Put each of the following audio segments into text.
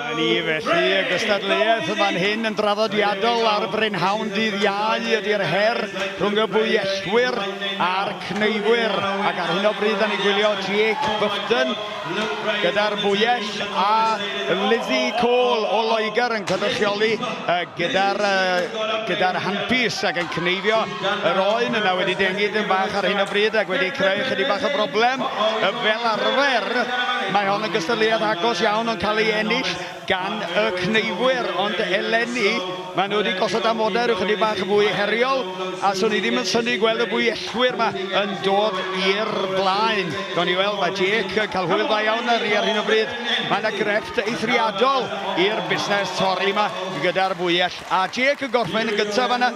Mae ni felly y gystadleuaeth yn fan hyn yn draddodiadol ar brynhawn dydd Iau ydy'r her rhwng y bwyellwyr a'r cneifwyr, ac ar hyn o bryd da ni'n gwylio Jake Bufton gyda'r bwyell a Lizzie Cole o Loegr yn cynrychioli gyda'r gyda'r handpiece ac yn cneifio yr oen yna wedi dengu dyn bach ar hyn o bryd ac wedi creu chydig bach o broblem. Fel arfer, mae hon yn gystadleuaeth agos iawn ond cael ei ennill gan y cneifwyr, ond eleni maen nhw wedi gosod amodau rhyw chydig bach fwy heriol a swn i ddim yn synnu gweld y bwyellwyr yma yn dod i'r blaen. Gawn ni weld, mae Jake yn cael hwyl dda iawn ar hyn o bryd. Mae yna grefft eithriadol i'r busnes torri yma gyda'r fwyell. A Jake yn gorffen yn gyntaf fanna.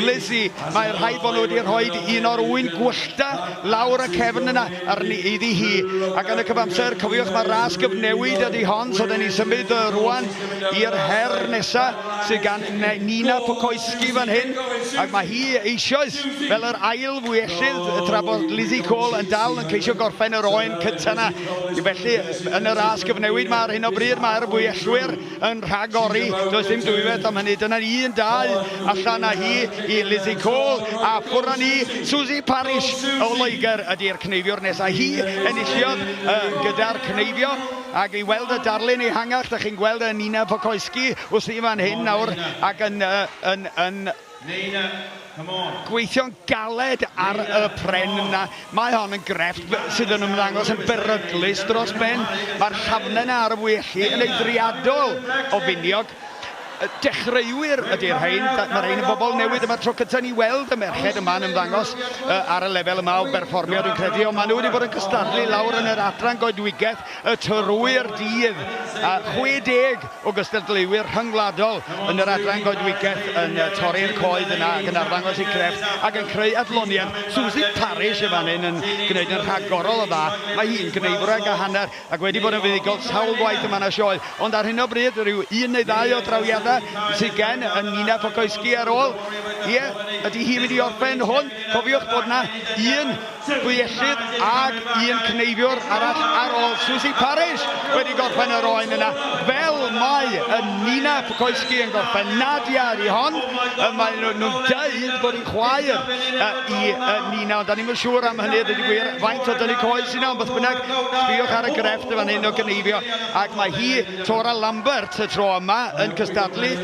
Lizzie, mae rhaid bod nhw wedi rhoi un o'r ŵyn gwyllta lawr y cefn yna arni iddi hi. Ac yn y cyfamser, cofiwch mae ras gyfnewid ydy hon, so dyn ni symud rwan i'r her nesa sydd gan Nina Pokoiski fan hyn. Ac mae hi eisoes fel yr ail fwyellydd tra bod Lizzie Cole yn dal yn ceisio gorffen yr oen cynta yna. Felly, yn y ras gyfnewid mae ar hyn o bryd, mae'r fwyellwyr yn rhagori, does dim dwywaith am hynny. Dyna un, dau, allan â hi i Lizzie Cole, a ffwrdd â ni, Suzy Parish o Loegr ydy'r cneifiwr nesaf. Hi enilliodd gyda'r cneifio, ac i weld y darlun ehangach, da chi'n gweld y Nina Pokoiski wrthi fan hyn nawr, ac yn, yn, yn, Gweithio'n galed ar y pren yna. Mae hon yn grefft sydd yn ymddangos yn beryglus dros ben. Mae'r llafnau yna ar y fwyelli yn eithriadol o finiog. Dechreuwyr ydy'r rhain, mae rhain yn bobl newydd, dyma'r tro cyntaf ni weld y merched yma'n ymddangos ar y lefel yma o berfformio dwi'n credu, ond maen nhw wedi bod yn cystadlu lawr yn yr adran goedwigaeth y trwy'r dydd, a 60 o gystadleuwyr rhyngwladol yn yr adran goedwigaeth yn torri'r coed yna ac yn arddangos eu crefft ac yn creu adloniant. Suzy Parish yn fan hyn yn gwneud yn rhagorol o dda. Mae hi'n gneifwraig a hanner ac wedi bod yn fuddugol sawl gwaith yma yn y sioe. Ond ar hyn o bryd, rhyw un neu ddau o drawiadau sydd gen y Nina Pokoiski ar ôl. Ie, ydy hi'n mynd i orffen hwn? Cofiwch bod 'na un Bwyellydd ag un cneifiwr arall ar ôl Suzy Parish wedi gorffen yr oen yna, fel mae y Nina Pkoyski yn gorffen. Nadia ydi hon, mae nhw'n dweud bod hi'n chwaer i Nina, ond da ni'm yn siŵr am hynny a dweud y gwir, faint o dynnu coes sy'n ond beth bynnag, sbïwch ar y grefft yn fan hyn o gneifio, ac mae hi, Tora Lambert, y tro yma yn cystadlu,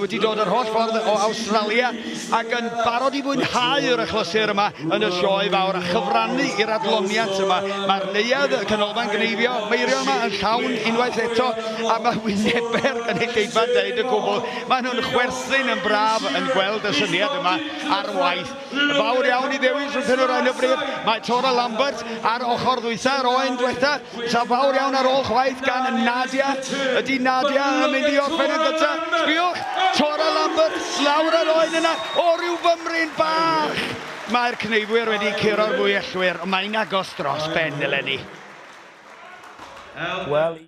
wedi dod yr holl ffordd o Awstralia, ac yn barod i fwynhau'r achlysur yma yn y sioe fawr a chyfrannu i'r adloniant yma. Mae'r neuadd, y canolfan gneifio Meirion yma yn llawn unwaith eto, a mae wynebau'r gynulleidfa'n deud y cwbl. Maen nhw'n chwerthin yn braf yn gweld y syniad yma ar waith. Fawr iawn i ddewis wrthyn nhw ar hyn o bryd. Mae Tora Lambert ar ochr ddwytha, yr oen dwetha. Sa fawr iawn ar ôl chwaith gan Nadia. Ydy Nadia yn mynd i orffen yn gynta? Sbiwch, Tora Lambert lawr yr oen yna o ryw fymryn bach. Mae'r cneifwyr wedi curo'r fwyellwyr, ond mae'n agos dros ben eleni. Wel...